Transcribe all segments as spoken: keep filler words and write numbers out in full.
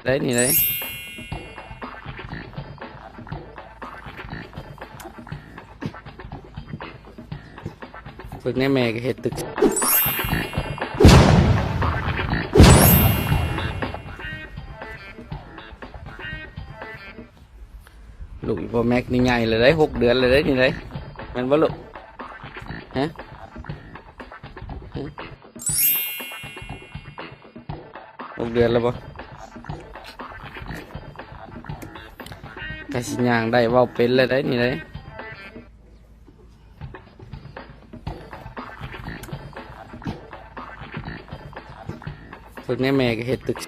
ได้นี่ได้ ฝึกในแม่ก็เฮ็ดตึก ลูกอีพ่อแม็กนี่ใหญ่เลยได้ หกเดือนเลยได้นี่ได้ แม่นบ่ลูก ฮะ ฮะ หกเดือนแล้วบ่ ก็สิย่างได้ เว้าเป็นแล้วได้นี่ได้ ฝึกในแม่ก็เฮ็ดตึก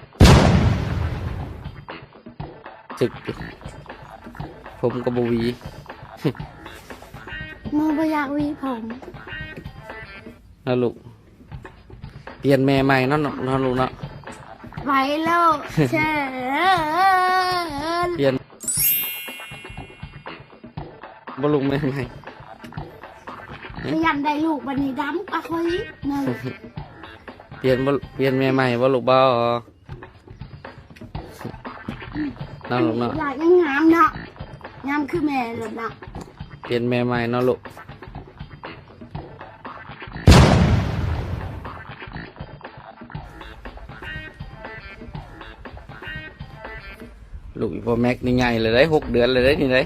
ตึกอยู่ ผมก็บ่หวี มือบ่อยากหวีผม นะลูก เปลี่ยนแม่ใหม่เนาะเนาะลูกเนาะ ไหวโลกเชิญ เปลี่ยน บ่ลูกแม่ใหม่ พยายามได้ลูกบัดนี้ดำกว่าคอยนั่น เปลี่ยนบ่ เปลี่ยนแม่ใหม่บ่ลูกบ่ เนาะลูกเนาะ หลานยังงามเนาะ งามคือแม่เลยเนาะ เปลี่ยนแม่ใหม่เนาะลูก ลูกอีพ่อแม็กนี่ใหญ่เลยได้ หกเดือนเลยได้นี่ได้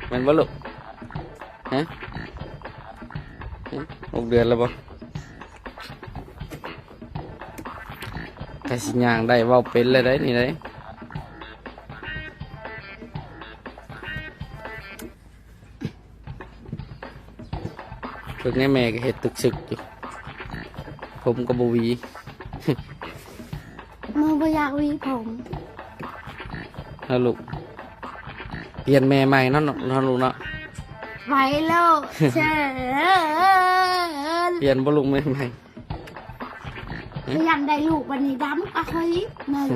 แม่นบ่ลูก ฮะ ฮะ หกเดือนแล้วบ่ ก็สิย่างได้ เว้าเป็นแล้วได้นี่ได้ ฝึกในแม่ก็เฮ็ดตึกๆอยู่ ผมก็บ่หวี มือบ่อยากหวีผม นะลูก เปลี่ยนแม่ใหม่เนาะเนาะลูกเนาะ ไหวโลกเชิญ เปลี่ยนบ่ลูกแม่ใหม่ พยายามได้ลูกบัดนี้ดำกว่าคอยนั่น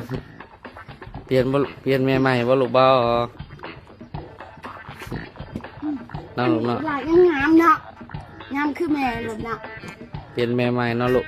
เปลี่ยนบ่ เปลี่ยนแม่ใหม่บ่ลูกบ่ เนาะลูกเนาะ หลานยังงามเนาะ งามคือแม่เลยเนาะ เปลี่ยนแม่ใหม่เนาะลูก